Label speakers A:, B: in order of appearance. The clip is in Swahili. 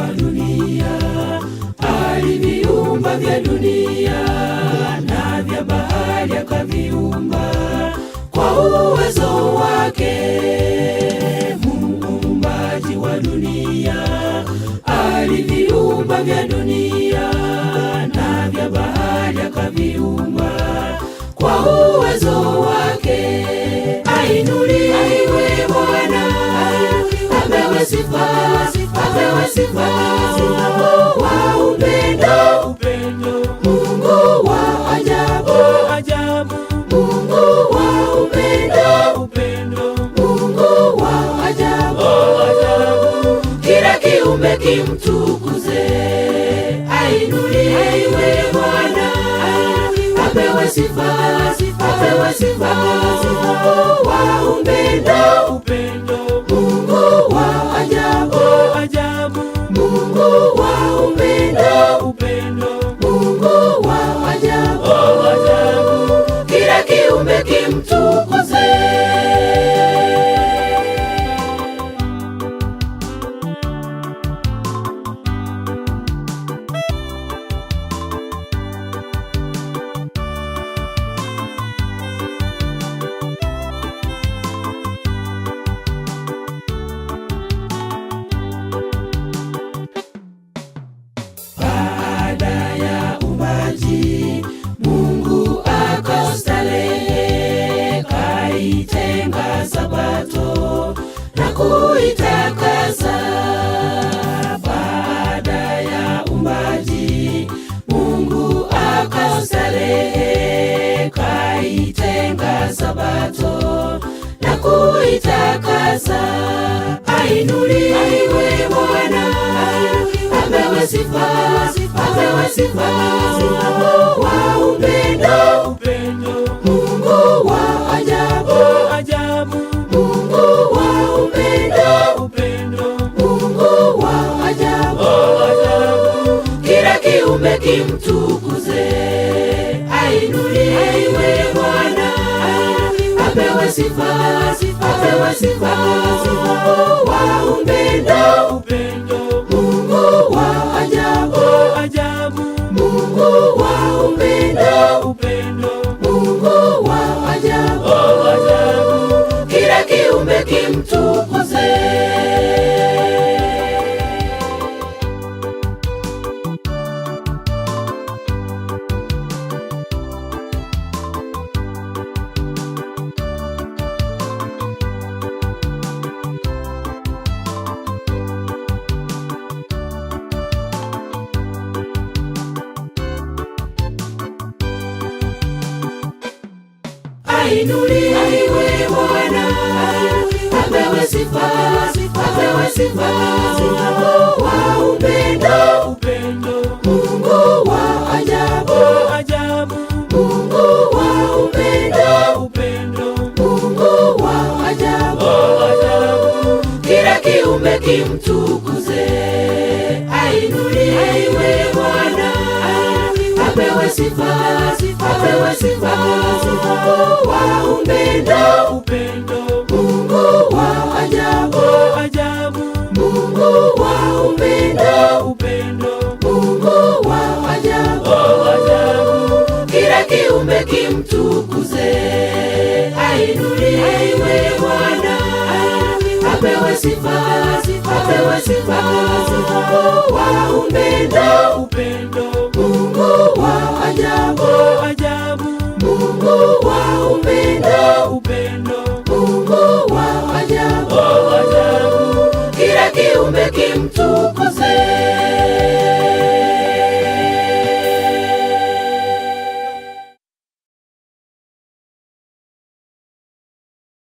A: wa dunia, aliviumba vya dunia na vya bahari akaviumba kwa uwezo wake. Muumbaji wa dunia, aliviumba vya dunia na vya bahari akaviumba kwa uwezo wake. Ainuliwe Bwana, apewe sifa, apewe sifa. Mungu wa upendo, Mungu wa ajabu, Mungu wa upendo, Mungu wa ajabu. Kila kiumbe kimtukuze, ainuliwe Bwana, apewe sifa, apewe sifa. Mungu wa upendo, Mungu wa ajabu, Mungu wa upendo, Mungu wa ajabu. Kila kiumbe kimtukuze. Baada ya uumbaji, Mungu akastarehe, kaitenga Sabato na kuitakasa. Baada ya uumbaji, Mungu akastarehe, kaitenga Sabato na kuitakasa. Ainuliwe Bwana, apewe sifa, apewe sifa. Mungu wa upendo, Mungu wa ajabu, Mungu wa upendo, Mungu wa ajabu. Kila kiumbe kimtukuze, ainuliwe Bwana, apewe sifa, apewe sifa. Mungu wa upendo, Mungu wa ajabu, Mungu wa upendo, Mungu wa ajabu. Kila kiumbe kimtukuze. Ainuliwe Bwana, apewe sifa, apewe sifa. Mungu wa upendo, Mungu wa ajabu, Mungu wa upendo, Mungu wa ajabu. Kila kiumbe kimtukuze, ainuliwe Bwana, apewe sifa, apewe sifa. Mungu wa upendo, Mungu wa ajabu, Mungu wa upendo, Mungu wa ajabu. Kila kiumbe kimtukuze, ainuliwe Bwana, apewe sifa, apewe sifa. Mungu wa upendo, Mungu wa ajabu, Mungu wa upendo, Mungu wa ajabu. Kila kiumbe kimtukuze.